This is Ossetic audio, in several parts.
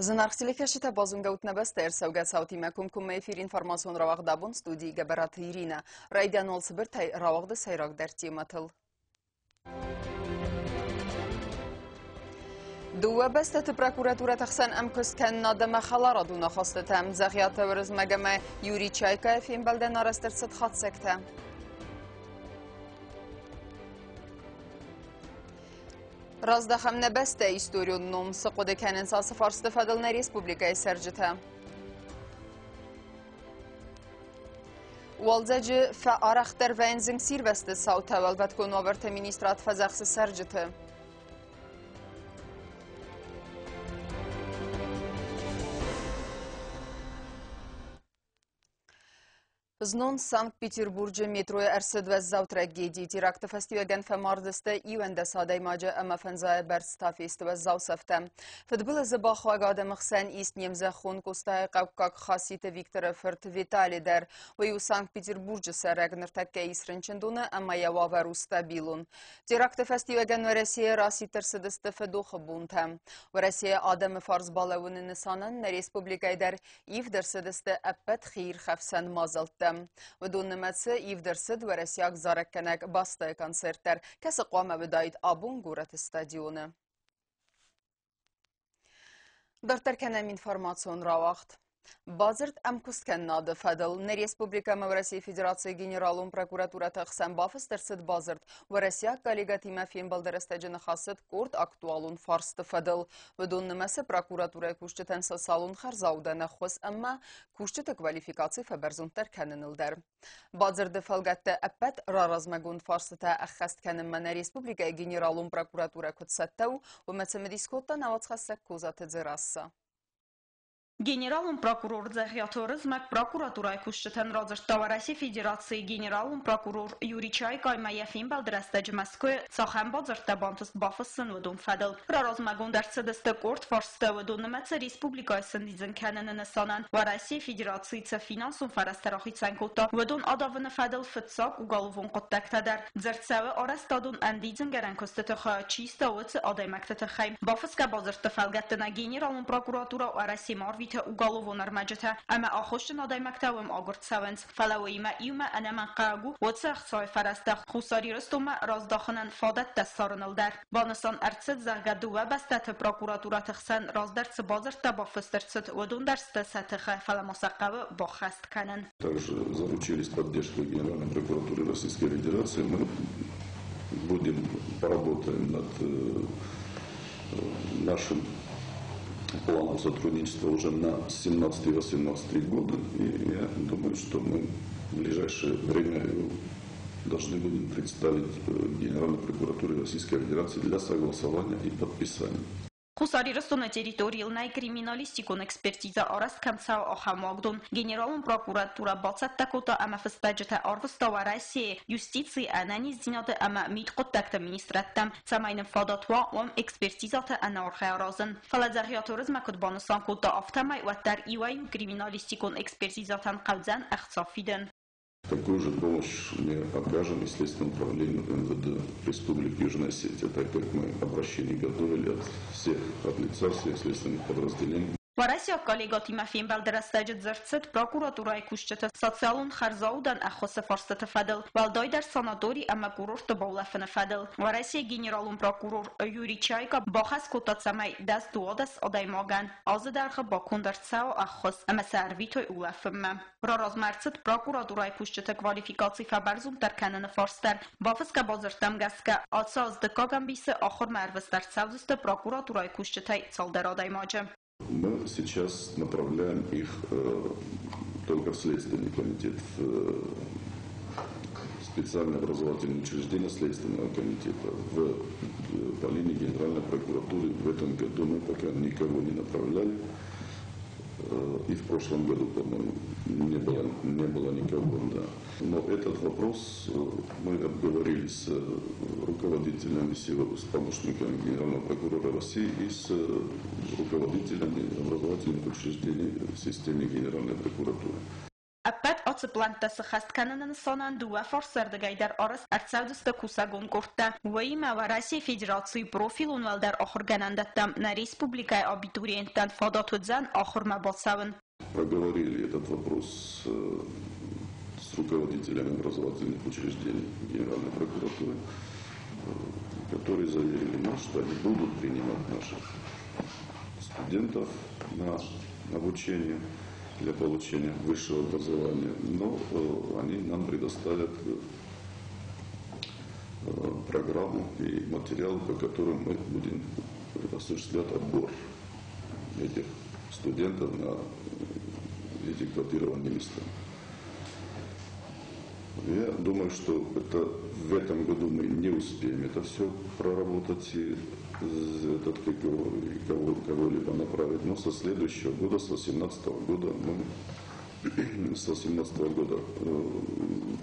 Зынаргъ телекӕсджытӕ, базонгӕут нӕ бӕстӕ ӕрцӕугӕ цаутимӕ комкоммӕ эфир информацион рауагъд абон студийы Гӕбӕраты Иринӕ. Райдиан уал цыбыртӕй рауагъды сӕйрагдӕр темӕтыл. Дыууӕ бӕстӕты прокуратурӕты хсӕн ӕмкуыст кӕнынад ӕмӕ хӕларадон ахастытӕ. Дзӕгъиаты Уырызмӕг ӕмӕ Юрий Чайкайы фембӕлдӕн арӕзт ӕрцыд хатдзӕгтӕ. Раздӕхӕм нӕ бӕстӕйы историон ном. Цы хъуыды кӕнынц ацы фарсты фӕдыл нӕ республикӕйы цӕрджытӕ? Уалдзӕджы фӕарӕхдӕр вӕййынц зынгсирвӕзты цаутӕ. Уӕлвӕткон уавӕрты министрад фӕдзӕхсы цӕрджыты. Знон Санкт-Петербурджы метройы ӕрцыд уӕззау трагеди. Теракты фӕстиуӕгӕн фӕмардысты 11 адӕймаджы ӕмӕ фӕндзайы бӕрц та фесты уӕззау цӕфтӕ. Фыдбылызы бахуаг адӕмы хсӕн ис не мзӕххон Къостайы хъӕуккаг Хаситы Викторы фырт Витали дӕр. Уый у Санкт-Петербурджы цӕрӕг, ныртӕккӕ ис рынчындоны ӕмӕ йӕ уавӕр у стабилон. Теракты фӕстиуӕгӕн Уӕрӕсейы расидт ӕрцыдысты фыдохы бонтӕ. Уӕрӕсейы адӕмы фарс балӕууыны нысанӕн нӕ республикӕйы дӕр Ивд ӕрцыдысты ӕппӕт хиирхӕфсӕн мадзӕлттӕ. Уыдон нымӕцы ивд ӕрцыд уӕрӕсейаг зарӕггӕнӕг Бастайы концерт дӕр, кӕцы хъуамӕ уыдаид абон горӕты стадионы. Дарддӕр кӕнӕм информацион рауагъд. Бадзырд ӕмкуысткӕнынады фӕдыл нӕ республикӕ ӕмӕ Уӕрӕсейы Федерацийы Генералон прокуратурӕты хсӕн бафыст ӕрцыд бадзырд. Уӕрӕсейаг коллегӕтимӕ фембӕлды рӕстӕджы ныхас цыд къорд актуалон фарсты фӕдыл. Уыдон нымӕцы прокуратурӕйы кусджытӕн социалон хӕрзаудӕн ӕххуыс ӕмӕ кусджыты квалификаци фӕбӕрзонддӕр кӕныныл дӕр. Бадзырды фӕлгӕтты ӕппӕт раразмӕгонд фарстытӕ ӕххӕст кӕнынмӕ нӕ республикӕйы генералон прокуратурӕ куыд цӕттӕ у, уымӕ цымыдис кодта нӕ уацхӕссӕг Козаты Дзерассӕ. Генералон прокурор Дзӕгъиаты Уырызмӕг прокуратурӕйы кусджытӕн радзырдта Уӕрӕсейы Федерацийы генералон прокурор Юрий Чайкаимӕ йӕ фембӕлды рӕстӕджы Мӕскуыйы цахӕм бадзырдтӕ бантыст бафыссын, уыдон фӕдыл. Раразмӕгонд ӕрцыдысты къорд фарсты, уыдон нымӕцы республикӕйы сӕндидзын кӕныны нысанӕн Уӕрӕсейы Федерацийы цы финансон фӕрӕзтӕ рахицӕн кодта, уыдон адавыны фӕдыл фыццаг уголовон хъуыддӕгтӕ дӕр. Дзырд цӕуы арӕзтадон ӕндидзынгӕнӕн куыстыты хайад чи иста, уыцы адӕймӕгты тыххӕй. Бафысгӕ бадзырдты фӕлгӕтты нӕ Генералон прокуратурӕ Уӕрӕсемӕ арвиты уголовон ӕрмӕджытӕ ӕмӕ аххосджын адӕймӕгтӕ уым агуырд цӕуынц. Фӕлӕ уыимӕ иумӕ ӕнӕмӕнгхъӕуӕг у уыцы ӕхцайы фӕрӕзтӕ Хуссар Ирыстонмӕ раздахынӕн фадӕттӕ ссарыныл дӕр. Банысан ӕрцыд, зӕгъгӕ, дыууӕ бӕстӕты прокуратурӕты хсӕн раздӕр цы бадзырдтӕ бафыст ӕрцыд, уыдон дӕр сты сӕ тыхы, фӕлӕ ма сӕ хъӕуы баххӕст кӕнын. Также заручились поддержкой Генеральной прокуратуры Российской Федерации. Мы будем поработаем над нашим планом сотрудничества уже на 17-18 годы. И я думаю, что мы в ближайшее время его должны будем представить Генеральной прокуратуре Российской Федерации для согласования и подписания. Хуссар Ирыстоны территорийыл нӕй криминалистикон экспертизӕ арӕзт кӕм цӕуы, ахӕм уагдон. Генералон прокуратурӕ бацӕттӕ кодта ӕмӕ фыстӕджытӕ арвыста Уӕрӕсейы юстицийы, ӕнӕниздзинады ӕмӕ мидхъуыддӕгты министрӕдтӕм, цӕмӕй нын фадат уа уым экспертизӕтӕ ӕнӕаргъӕй аразын. Фӕлӕ Дзӕгъиаты Уырызмӕг куыд банысан кодта, афтӕмӕй уӕддӕр иуӕй-иу криминалистикон экспертизӕтӕн хъӕудзӕн ӕхца фидын. Такую же помощь мы окажем и Следственному управлению МВД Республики Южная Осетия, так как мы обращение готовили от всех, от лица всех следственных подразделений. Уӕрӕсейаг коллегӕтимӕ фембӕлды рӕстӕджы дзырд цыд прокуратурӕйы кусджыты социалон хӕрзаудӕн ӕххуысы фарстыты фӕдыл, уӕлдайдӕр санатори ӕмӕ курортты баулӕфыны фӕдыл. Уӕрӕсейы генералон прокурор Юрий Чайка бахӕс кодта, цӕмӕй 10-12 адӕймагӕн азы дӕргъы баконд ӕрцӕуа ӕххуыс ӕмӕ сӕ ӕрвитой улӕфынмӕ. Раразмӕ ӕрцыд прокуратурӕйы кусджыты квалификаци фӕбӕрзонддӕр кӕныны фарст дӕр. Бафысгӕ бадзырдтӕм гӕсгӕ, ацы аз дыккаг ӕмбисы ахуырмӕ ӕрвыст ӕрцӕудзысты прокуратурӕйы кусджытӕй цалдӕр адӕймаджы. Мы сейчас направляем их только в Следственный комитет, в специальное образовательное учреждение Следственного комитета. По линии Генеральной прокуратуры в этом году мы пока никого не направляли. И в прошлом году, по-моему, не было никого, да. Но этот вопрос мы обговорили с руководителями сил, с помощниками генерального прокурора России и с руководителями образовательных учреждений в системе Генеральной прокуратуры. Ӕппӕт ацы Ацы пълӕнттӕ сыххӕст кӕныны нысанӕн дыууӕ фарсӕрдыгӕй дӕр арӕзт ӕрцӕудзысты кусӕгон къордтӕ. Уыимӕ Уӕрӕсейы Федерацийы профилон уӕлдӕр ахуыргӕнӕндӕттӕм нӕ республикӕйы абитуриенттӕн фадат уыдзӕн ахуырмӕ бацӕуын. Проговорили этот вопрос с руководителями образовательных учреждений Генеральной прокуратуры, которые заверили нас, что они будут принимать наших студентов на обучение для получения высшего образования, но они нам предоставят программу и материалы, по которым мы будем осуществлять отбор этих студентов на эти квотированные места. Я думаю, что это в этом году мы не успеем это все проработать и этот кого-либо направить. Но со следующего года, с 2018 года, мы с 2018 года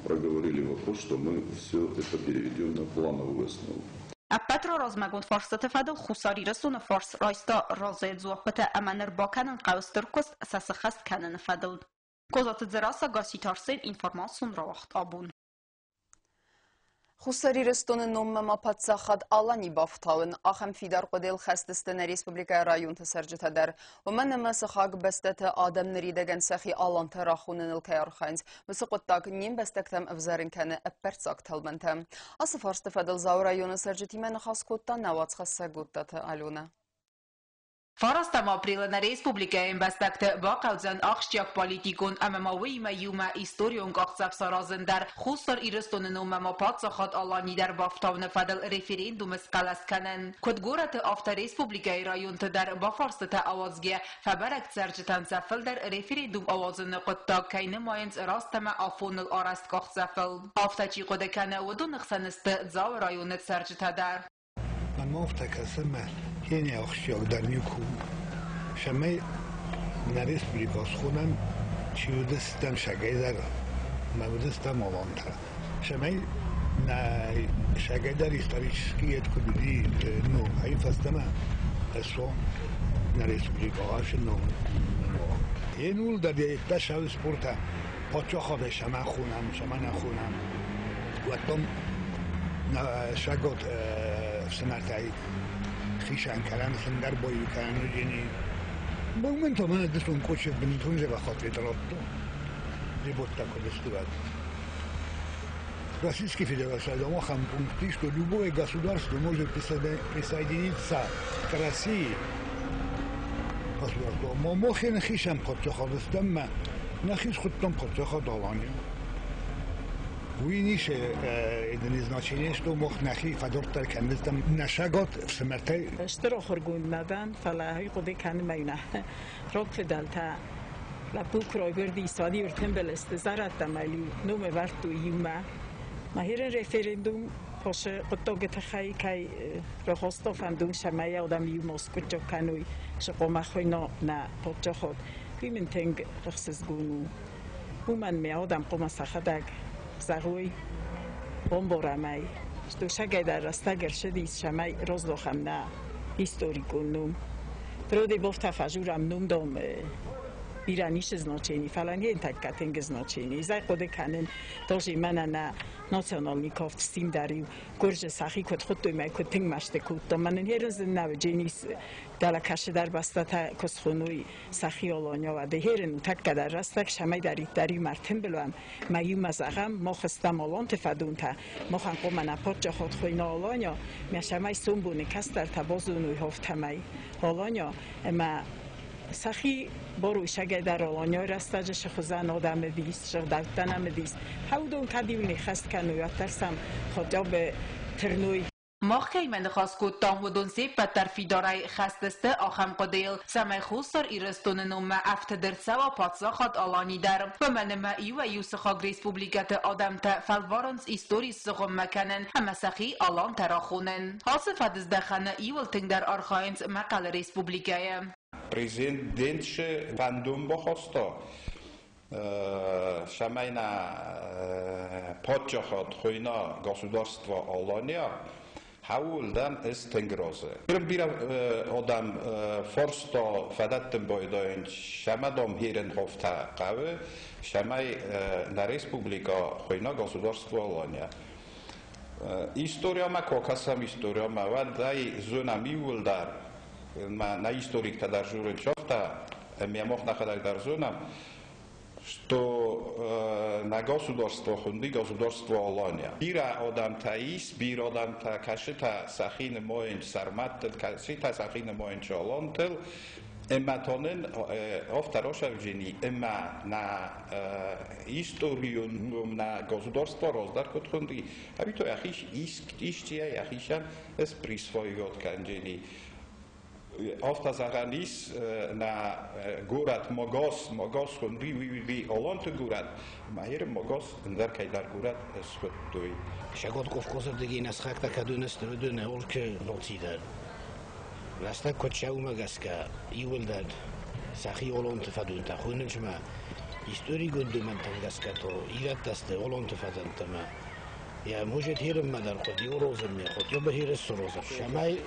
проговорили вопрос, что мы все это переведем на плановую основу. Ӕппӕт раразмӕгонд фарстаты фӕдыл Хуссар Ирыстоны фарс райста разыйы дзуаппытӕ ӕмӕ ныр бакӕнын хъӕуы стыр куыст сӕ сыххӕст кӕныны фӕдыл. Козаты Дзерассӕ, Гасситы Арсен, информацион рауагъд Абон. Хуссар Ирыстоны номмӕ ма паддзахад Алани бафтауын. Ахӕм фидар хъуыдыйыл хӕст сты нӕ республикӕйы районты цӕрджытӕ дӕр. Уымӕн ӕмӕ сыхаг бӕстӕты адӕм ныридӕгӕн сӕхи алантӕ рахоныныл кӕй архайынц, уыцы хъуыддаг не мбӕстӕгтӕм ӕвзӕрын кӕны ӕппӕрццаг тӕлмӕнтӕ. Ацы фарсты фӕдыл Дзауы районы цӕрджытимӕ ныхас кодта нӕ уацхӕссӕг Гуттаты Аленӕ. 9 апрелы нӕ республикӕйы ӕмбӕстӕгты бахъӕудзӕн ахсджиаг политикон ӕмӕ ма уыимӕ иумӕ историон къахдзӕф саразын дӕр. Хуссар Ирыстоны номмӕ ма паддзахад Алани дӕр бафтауыны фӕдыл референдумы схъӕлӕс кӕнын. Куыд горӕты, афтӕ республикӕйы районты дӕр бафарстытӕ ауадзгӕ, фӕбӕрӕг цӕрджытӕн сӕ фылдӕр референдум ауадзыны хъуыддаг кӕй нымайынц раст ӕмӕ афоныл арӕзт къахдзӕфыл. Афтӕ чи хъуыды кӕны, уыдоны хсӕн сты Дзауы районы цӕрджытӕ дӕр. Мӕнмӕ афтӕ кӕсы, ӕмӕ йе ахсджиагдӕр никуы у. Цӕмӕй нӕ республикӕ схонӕм, чи уыдыстӕм сагӕй дӕр ӕмӕ уыдыстӕм алантӕ. Цӕмӕй нӕ сагӕй дӕр исторически ед куыд уыди, ну, ай фӕстӕмӕ ӕрцо нӕ республикӕ ацы ном. Йе нул дӕр йедтӕ сау спорта паддзахадӕй цӕмӕ хонӕм, цӕмӕ нӕ хонӕм. Уӕддӕр нӕ сагот ӕфсымӕртӕй хицӕн кӕнӕм, ӕндӕр бою кӕнӕм уыдзӕни. Моментом мӕнӕ дысон кочы бынтон дзӕбӕх ответ радтон. Зеботтӕ куыд сты, уӕд. Российской Федерации ахӕм пункт что любое государство может присоединиться к России. Государство. Мохен хицӕн паддзахад стӕм мӕ нӕхи схуыдтам паддзахад Алания. Уый ницы не значение, что мах нӕхи фӕдарддӕр кӕндзыстӕм нӕ сагат ӕфсымӕртӕй. Стыр ахуыргонд нӕ дӕн, фӕлӕ уый хъуыды кӕны мӕнӕ рогфыдӕлтӕ лӕппу куы райгуырди, суади ӕртымбыл сты зӕрӕдтӕ мӕ-иу ном ӕвӕрдтой иумӕ. Мӕ референдум хосы хъуыддаджы тыххӕй кӕй рахаста фӕндон, цӕмӕй адӕм иумӕ скъуыддзаг кӕной, цы хъуамӕ хуыйна нӕ паддзахад. Уый мын тынг ӕхсызгон у. Уымӕн мӕ адӕм хъуамӕ сӕхӕдӕг зӕгъой, бамбарӕм ӕй, что сагӕй дӕр рӕстӕг ӕрцыдис, цӕмӕй раздахӕм нӕ историкон ном. Вроде бафтӕ фӕзурӕм ном дам бирӕ ницы значение, фӕлӕ не тӕккӕ тынг значение. Зӕй хъуыды кӕнын, тоже мӕнӕ нӕ национальный кафт Симд дӕр-иу гуырдзы сӕхи куыд хуыдтой мӕ куыд тынг мӕсты кодтой. Мӕнӕн херын зын нӕ уыд, дӕлӕ кӕсыдӕр бӕстӕтӕ куы схоной сӕхи Алания, уӕд херын у тӕккӕ дӕр рӕстӕг, цӕмӕйдӕриддӕр иумӕ ӕртымбыл уӕм, мӕ иумӕ зӕгъӕм, мах стӕм аланты фӕдонтӕ, махӕн хъуамӕ нӕ паддзахад хуыйна Алания, мӕ цӕмӕй сомбоны кӕстӕртӕ базоной афтӕмӕй Алания ӕмӕ сӕхи барой сагӕй дӕр Аланияйы рӕстӕджы цы хуызӕн адӕм уыдис, сыгъдӕуттӕ нӕм уыдис. Уыдон кӕд-иу не ххӕст кӕной, уӕддӕр сӕм хотя бы тырной. Мах кӕимӕ ныхас кодтам, уыдон се ппӕт дӕр фидарӕй хӕст сты ахӕм хъуыдыйыл, цӕмӕй Хуссар Ирыстоны номмӕ ӕфтыд ӕрцӕуа паддзахад Алани дӕр. Уымӕн ӕмӕ иуӕй-иу сыхаг республикӕты адӕмтӕ фӕлварынц истори сзыгъуыммӕ кӕнын ӕмӕ сӕхи алантӕ рахонын. Ацы фӕдыздӕхӕны иуыл тынгдӕр архайынц Мӕхъӕлы республикӕйы. Президентши фӕндон бахаста, цӕмӕй нӕ паддзахад хуыйна государство Алания. Хауылдан эс тынг розы. Бирӕ адӕм фарста фӕдӕттын байдайынц, цӕмӕ дам Херенхофтӕ хъӕуы, цӕмӕй нӕ республикӕ хуыйна государство Алания. Историямӕ куы акӕсӕм, историямӕ, уӕд ӕй зонӕм иууылдӕр, нӕ историктӕ дӕр дзурынц афтӕ, ӕмӕ мах нӕхӕдӕг дӕр зонӕм, что нӕ государство хуынди государство Алания. Бирӕ адӕмтӕ ис, бирӕ адӕмтӕ, кӕцытӕ сӕхи нымайынц сарматтыл, кӕцытӕ сӕхи нымайынц алантыл, ӕмӕ та нын афтӕ расӕвджыни, ӕмӕ нӕ историон ном, нӕ государство раздӕр куыд хуынди, ӕви то йӕхи исчи йӕхицӕн сприсваивать кӕнджыни. Афтӕ зӕгъӕн ис, нӕ горӕт Магас, Магас хуынди, уый уыди Аланты горӕт, ӕмӕ Иры Магас ӕндӕр кӕйдӕр горӕт схуыдтой. Шагот Кавказырдыги нӕ кӕдон сты, уыдоны олкы ноцидӕр. Рӕстӕг куыд цӕуы, гӕсгӕ иууылдӕр сӕхи олонты фӕдонтӕ хонынц ӕмӕ историкон домӕнтӕм гӕсгӕ то ирӕттӕ сты олонты фӕдонтӕ ӕмӕ йӕ может херынмӕ дӕр хъуыд, розырмӕ хъуыд, йӕ бахеры розыр. Цӕмӕй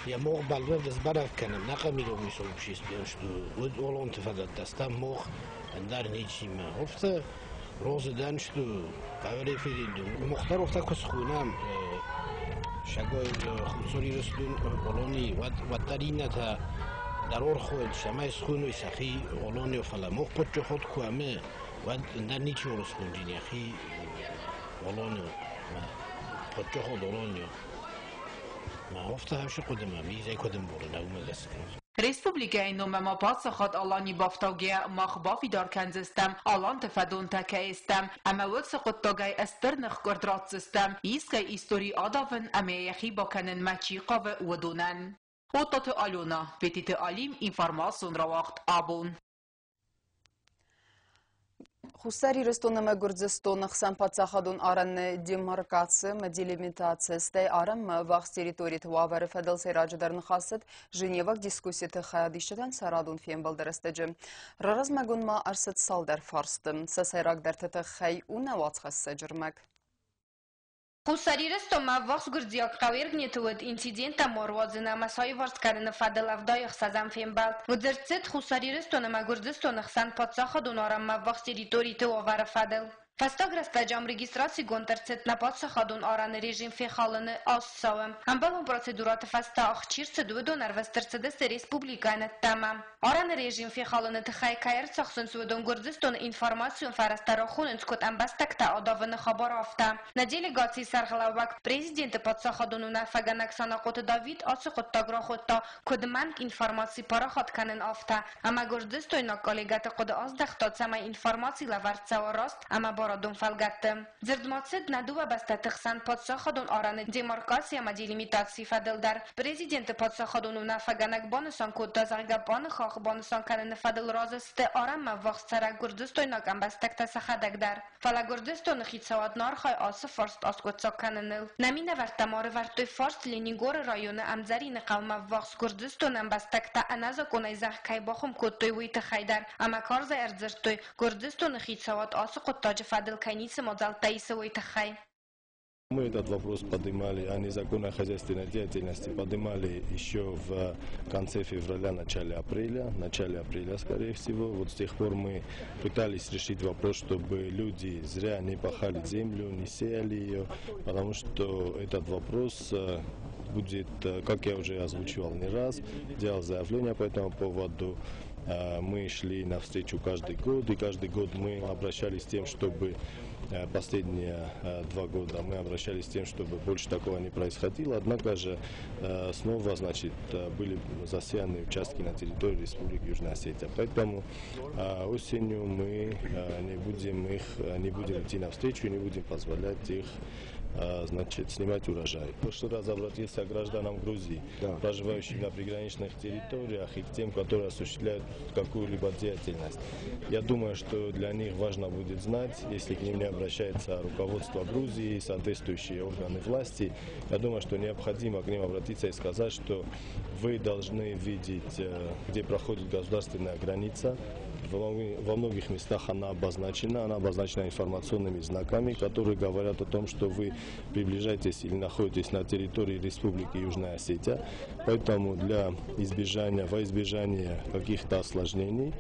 йӕ мох бӕлвырд сбӕрӕг кӕнӕм, нӕ хъӕмирон обществе уыд олонты фӕдӕттӕ стӕм мох ӕндӕр ничима. Офтӕ розы дӕн что хъӕуы референдум. Мохтар офтӕ куы схонӕм Шагой Хуссар Ирыстон Олони, уӕддӕр иннӕтӕ дӕр ӕрхойынц, цӕмӕй схоной сӕхи Олони, фӕлӕ мох хъуыдджы куы ӕмӕ уӕд ӕндӕр ничи схонджын йӕхи Олони, хъуыдджы Олони. Ма офтӕ хӕсы хъуыдымӕ, мизӕй куыд ӕмбуры, уымӕ гӕсгӕ. Республикӕйы ном ӕмӕ паддзахад Алани бафтаугӕйӕ мах бафидар кӕндзыстӕм, аланты фӕдонтӕ кӕй стӕм, ӕмӕ уыцы хъуыддагӕй стыр ныхкъуырд ратдзыстӕм, искӕй истори адавын ӕмӕ йӕхи бакӕнынмӕ чи хъавы, уыдонӕн. Оттаты Алена, Петиты Алим, информацион рауагъд «Абон». Хуссар Ирыстон ӕмӕ Гуырдзыстоны хсӕн паддзахадон арӕны демаркаци ӕмӕ делимитаци, стӕй арӕнмӕ ӕввахс территориты уавӕры фӕдыл сӕйраджыдӕр ныхас цыд Женеваг дискусситы хайадисджытӕн сӕ радон фембӕлды рӕстӕджы. Раразмӕгонд ма ӕрцыд цалдӕр фарсты. Сӕ сӕйрагдӕрты тыххӕй у нӕ уацхӕссӕджы рмӕг. Хуссар Ирыстонмӕ ӕввахс гуырдзиаг хъӕу Эргнеты уыд инциденттӕ ма руадзын ӕмӕ сӕ аиуварс кӕныны фӕдыл 76-ӕм фембӕлд. Дзырд цыд Хуссар Ирыстон ӕмӕ Гуырдзыстоны хсӕн паддзахадон арӕнмӕ ӕввахс территориты уавӕры фӕдыл. Фӕстаг рӕстӕджы ам регистрацигонд ӕрцыд нӕ паддзахадон арӕны режим фехалыны аст цауы. Ӕмбӕлон процедурӕты фӕстӕ чи рцыд, уыдон ӕрвыст ӕрцыдысты республикӕйы ӕддӕмӕ. Арӕны режим фехалыны тыххӕй кӕй ӕрцахсынц, уыдон Гуырдзыстоны информацион фӕрӕзтӕ рахонынц куыд ӕмбӕстӕгтӕ адавыны хабар, афтӕ. Нӕ делегацийы сӕргълӕууӕг, президенты паддзахадон уынаффӕгӕнӕг Санахъоты Давид ацы хъуыддаг рахуыдта куыд мӕнг информаци парахат кӕнын, афтӕ, ӕмӕ гуырдзыстойнаг коллегӕты хъуыды аздӕхта, цӕмӕй информаци лӕвӕрд цӕуа раст ӕмӕ барадон фӕлгӕтты. Дзырд ма цыд нӕ дыууӕ бӕстӕты хсӕн паддзахадон арӕны демаркаци ӕмӕ делимитацийы фӕдыл дӕр. Президенты паддзахадон уынаффӕгӕнӕг банысан кодта, зӕгъгӕ, Пъаны хахх банысан кӕныны фӕдыл разы сты арӕнмӕ ӕввахс цӕрӕг гуырдзыстойнаг ӕмбӕстӕгтӕ сӕхӕдӕг дӕр. Фӕлӕ Гуырдзыстоны хицауад нӕ архайы ацы фарст аскъуыддзаг кӕныныл. Нӕ минӕвӕрттӕ ма ӕрывӕрдтой фарст Ленингоры районы Ӕмдзӕрины хъӕумӕ ӕввахс Гуырдзыстоны ӕмбӕстӕгтӕ ӕнӕзакъонӕй зӕхх кӕй бахуым кодтой, уый тыххӕй дӕр, ӕмӕ карзӕй ӕрдзырдтой, Гуырдзыстоны хицауад ацы хъуыддаджы фӕдыл кӕй ницы мадзӕлттӕ исы, уый тыххӕй. Мы этот вопрос поднимали о незаконной хозяйственной деятельности, поднимали еще в конце февраля, начале апреля, скорее всего. Вот с тех пор мы пытались решить вопрос, чтобы люди зря не пахали землю, не сеяли ее, потому что этот вопрос будет, как я уже озвучивал не раз, делал заявление по этому поводу. Мы шли навстречу каждый год, и каждый год мы обращались с тем, чтобы последние 2 года мы обращались с тем, чтобы больше такого не происходило. Однако же снова, значит, были засеяны участки на территории Республики Южная Осетия. Поэтому осенью мы не будем идти навстречу и не будем позволять их, значит, снимать урожай. В прошлый раз обратился к гражданам Грузии, проживающим на приграничных территориях, и к тем, которые осуществляют какую-либо деятельность. Я думаю, что для них важно будет знать, если к ним не обращается руководство Грузии и соответствующие органы власти, я думаю, что необходимо к ним обратиться и сказать, что вы должны видеть, где проходит государственная граница. Во многих местах она обозначена информационными знаками, которые говорят о том, что вы приближаетесь или находитесь на территории Республики Южная Осетия. Поэтому для избежания, во избежание каких-то осложнений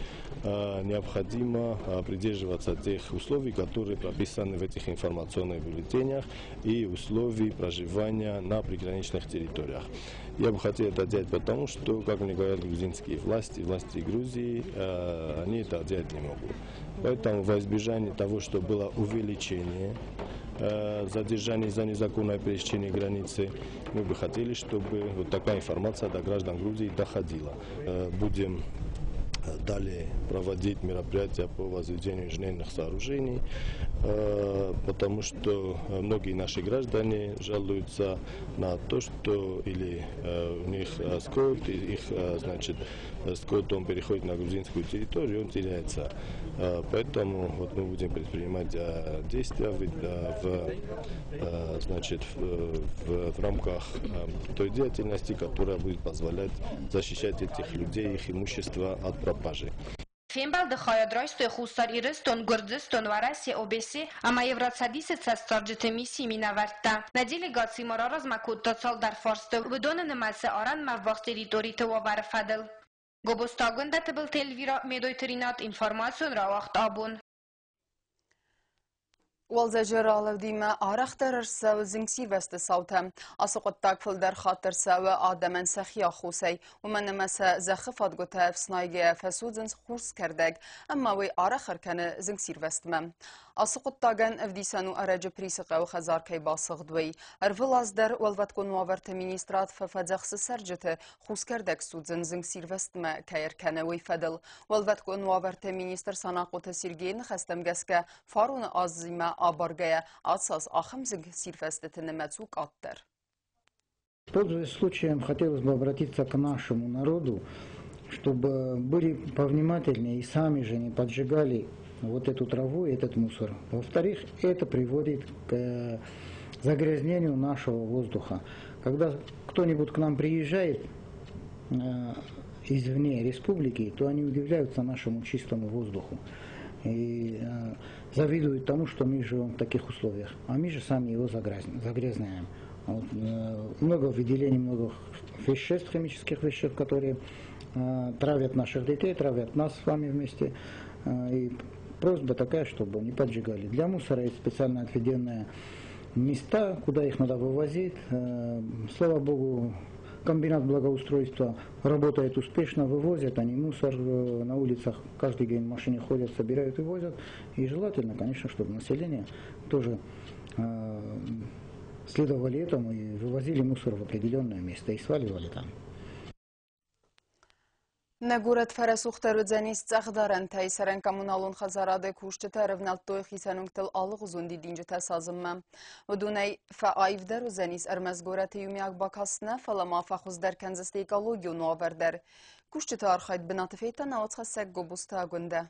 необходимо придерживаться тех условий, которые прописаны в этих информационных бюллетенях, и условий проживания на приграничных территориях. Я бы хотел это делать потому, что, как мне говорят грузинские власти, власти Грузии, они это делать не могут. Поэтому во избежание того, что было увеличение задержаний за незаконное пересечение границы, мы бы хотели, чтобы вот такая информация до граждан Грузии доходила. Будем далее проводить мероприятия по возведению инженерных сооружений, потому что многие наши граждане жалуются на то, что или у них скот, их, значит, скот, он переходит на грузинскую территорию, он теряется. Поэтому вот мы будем предпринимать действия значит, в рамках той деятельности, которая будет позволять защищать этих людей, их имущество от пропажи. Фембӕлды хайад райстой Хуссар Ирыстон, Гуырдзыстон, Уӕрӕсе, ОБСЕ ӕмӕ Евроцӕдисы цӕстдарджыты миссийы минӕвӕрттӕ. Нӕ делегаци ма раразмӕ кодта цалдӕр фарсты, уыдоны нымӕцы арӕнмӕ ввахс территориты уавӕры фӕдыл. Гобозты Агуындӕ, Тыбылты Эльвира, Медойты Ринат, информацион рауагъд «Абон». Уалдзӕджы ралӕудимӕ арӕхдӕр ӕрцӕуы зынгсирвӕзты цаутӕ. Ацы хъуыддаг фылдӕр хатт ӕрцӕуы адӕмӕн сӕхи аххосӕй, уымӕн ӕмӕ сӕ зӕххы фадгуытӕ ӕфснайгӕйӕ фӕсудзынц хус кӕрдӕг, ӕмӕ уый арӕх ӕркӕны зынгсирвӕзтмӕ. Ацы хъуыддагӕн ӕвдисӕн у, ӕрӕджы Присы хъӕуы хӕдзар кӕй басыгъд, уый. Ӕрвылаз дӕр Уӕлвӕткон уавӕрты министрад фӕфӕдзӕхсы цӕрджыты, хус кӕрдӕг судзын зынгсирвӕзтмӕ кӕй ӕркӕны, уый фӕдыл. Уӕлвӕткон уавӕрты министр Санахъоты Сергейы ныхӕстӕм гӕсгӕ, фароны азимӕ абаргӕйӕ ацы аз ахӕм зынгсирвӕзтыты нымӕц у къаддӕр. Пользуясь случаем, хотелось бы обратиться к нашему народу, чтобы были повнимательнее и сами же не поджигали вот эту траву и этот мусор. Во-вторых, это приводит к загрязнению нашего воздуха. Когда кто-нибудь к нам приезжает извне республики, то они удивляются нашему чистому воздуху и завидуют тому, что мы живем в таких условиях. А мы же сами его загрязняем. Вот, много выделений, много веществ, химических веществ, которые травят наших детей, травят нас с вами вместе. И просьба такая, чтобы не поджигали. Для мусора есть специально отведенные места, куда их надо вывозить. Слава богу, комбинат благоустройства работает успешно, вывозят они мусор на улицах, каждый день машины ходят, собирают и возят. И желательно, конечно, чтобы население тоже следовали этому и вывозили мусор в определенное место и сваливали там. Нӕ горӕт фӕрӕсугъддӕр уыдзӕнис цъӕхдарӕнтӕй. Цӕрӕн-коммуналон хӕдзарады кусджытӕ ӕрӕвнӕлдтой хицӕн уынгтыл алыгъуызон дидинджытӕ садзынмӕ. Уыдонӕй фӕаивдӕр уыдзӕнис ӕрмӕст горӕты иумиаг бакаст нӕ, фӕлӕ ма фӕхуыздӕр кӕндзысты экологион уавӕр дӕр. Кусджыты архайд бынаты федта нӕ уацхӕссӕг Гобозты Агуындӕ.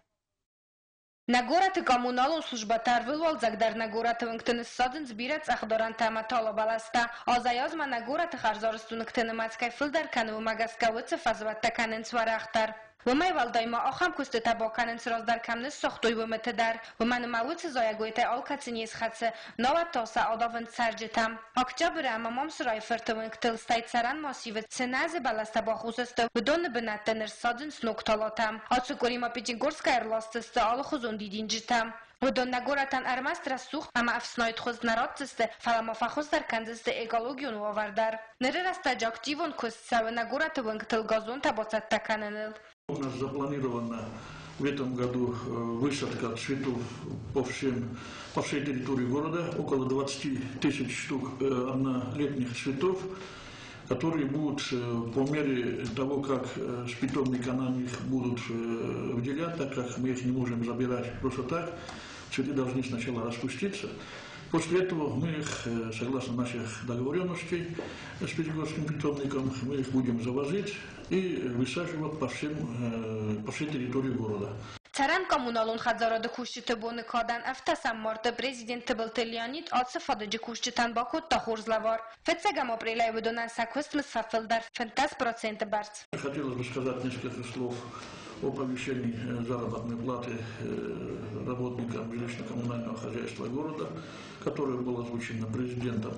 Нӕ горӕты коммуналон службӕтӕ ӕрвылуалдзӕг дӕр нӕ горӕты уынгты ныссадзынц бирӕ цъӕхдарӕнтӕ ӕмӕ талабӕлӕстӕ. Азӕй-азмӕ нӕ горӕты хӕрзарӕзт уынгты нымӕц кӕй фылдӕр кӕны, уымӕ гӕсгӕ уыцы фӕзуӕттӕ кӕнынц уӕрӕхдӕр. Уымӕй уӕлдай ма ахӕм куыстытӕ бакӕнынц, раздӕр кӕм ныссагътой, уымыты дӕр. Уымӕн ӕмӕ уыцы зайӕгойтӕй алкӕцы не схӕцы, науӕд та сӕ адавынц цӕрджытӕ. Октябры ӕмӕ Мамсырайы фырты уынгтыл, стӕй цӕрӕн массивы цы нӕзы бӕлӕстӕ бахус сты, уыдоны бынӕтты ныр садзынц ног талатӕ. Ацы къуыри ма Пятигорскӕй ӕрласдзысты алыхуызон дидинджытӕ. Уыдон нӕ горӕтӕн ӕрмӕст рӕсугъд ӕмӕ ӕфснайд хуыз нӕ ратдзысты, фӕлӕ ма фӕхуыздӕр кӕндзысты экологион уавӕр дӕр. Ныры рӕстӕджы активон куыст цӕуы нӕ горӕты уынгтыл газонтӕ бацӕттӕ кӕныныл. У нас запланирована в этом году высадка цветов по всей территории города, около 20 тысяч штук однолетних цветов, которые будут по мере того, как с питомника нам их будут выделять, так как мы их не можем забирать просто так, цветы должны сначала распуститься. После этого мы их, согласно наших договоренностей с Пятигорским питомником, мы их будем завозить и высаживать по всей территории города. Цӕрӕн-коммуналон хӕдзарады кусджыты боны кадӕн ӕвддӕсӕм марты Президент Тыбылты Леонид ацы фадыджы кусджытӕн бакодта хорз лӕвар. Фыццӕгӕм апрелӕй уыдонӕн сӕ куыстмызд фӕфылдӕр 15% бӕрц. Хотелось бы сказать несколько слов о повышении заработной платы работникам жилищно-коммунального хозяйства города, которое было озвучено президентом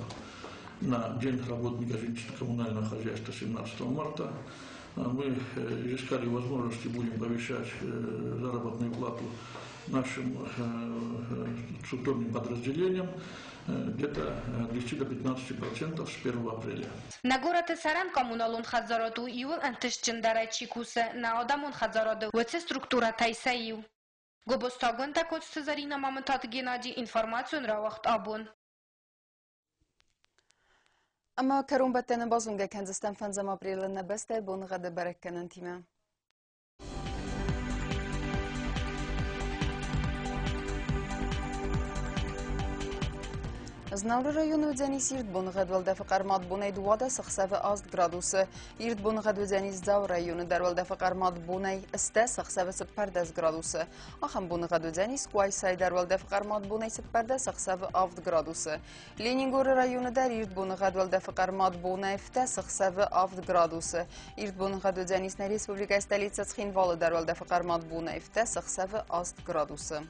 на День работника жилищно-коммунального хозяйства 17 марта. Мы искали возможности, будем повышать заработную плату нашим структурным подразделениям где-то 10 до 15% с 1 апреля. Нӕ горӕты цӕрӕн-коммуналон хӕдзарад у иууыл ӕнтыстджындӕрӕй чи кусы, нӕ адӕмон хӕдзарады уыцы структурӕтӕй сӕ иу. Гобозтагондтӕ Коцты Зӕринӕ, Мамытаты Геннади, информацион рауагъд «Абон». Ӕмӕ кӕронбӕттӕны базонгӕ кӕндзыстӕм фӕндзӕм апрелы нӕ бӕстӕйы боныгъӕды бӕрӕггӕнӕнтимӕ. Знауыры районы уыдзӕнис ирд боныгъӕд, уӕлдӕфы хъӕрмад бонӕй 12 ӕхсӕвы 8 градусы. Ирд боныгъӕд уыдзӕнис Дзауы районы дӕр, уӕлдӕфы хъӕрмад бонӕй 10 ӕхсӕвы 14 градусы. Ахӕм боныгъӕд уыдзӕнис Къуайсайы дӕр, уӕлдӕфы хъӕрмад бонӕй 14 ӕхсӕвы 7 градусы. Ленингоры районы дӕр ирд боныгъӕд, уӕлдӕфы хъӕрмад бонӕй 7 ӕхсӕвы 7 градусы. Ирд боныгъӕд уыдзӕнис нӕ республикӕйы столицӕ Цхинвалы дӕр, уӕлдӕфы хъӕрмад бонӕй 7 ӕхсӕвы 8 градусы.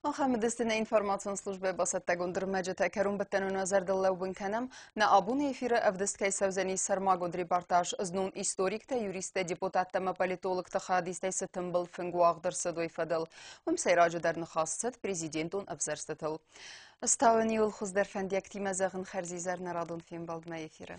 Ахӕм уыдысты нӕ информацион службӕйы бацӕттӕгонд ӕрмӕджытӕ. Кӕронбӕттӕны нӕ зӕрдыл лӕууын кӕнӕм, нӕ абоны эфиры ӕвдыст кӕй цӕудзӕни сӕрмагонд репортаж знон историктӕ, юристтӕ, депутаттӕ ӕмӕ политологты хайадистӕй цы тымбыл фынг уагъд ӕрцыд, уый фӕдыл. Уым сӕйраджыдӕр ныхас цыд президентон ӕвзӕрстытыл. Ӕз та уын иууыл хуыздӕр фӕндиӕгтимӕ зӕгъын хӕрзизӕр нӕ радон фембӕлдмӕ эфиры.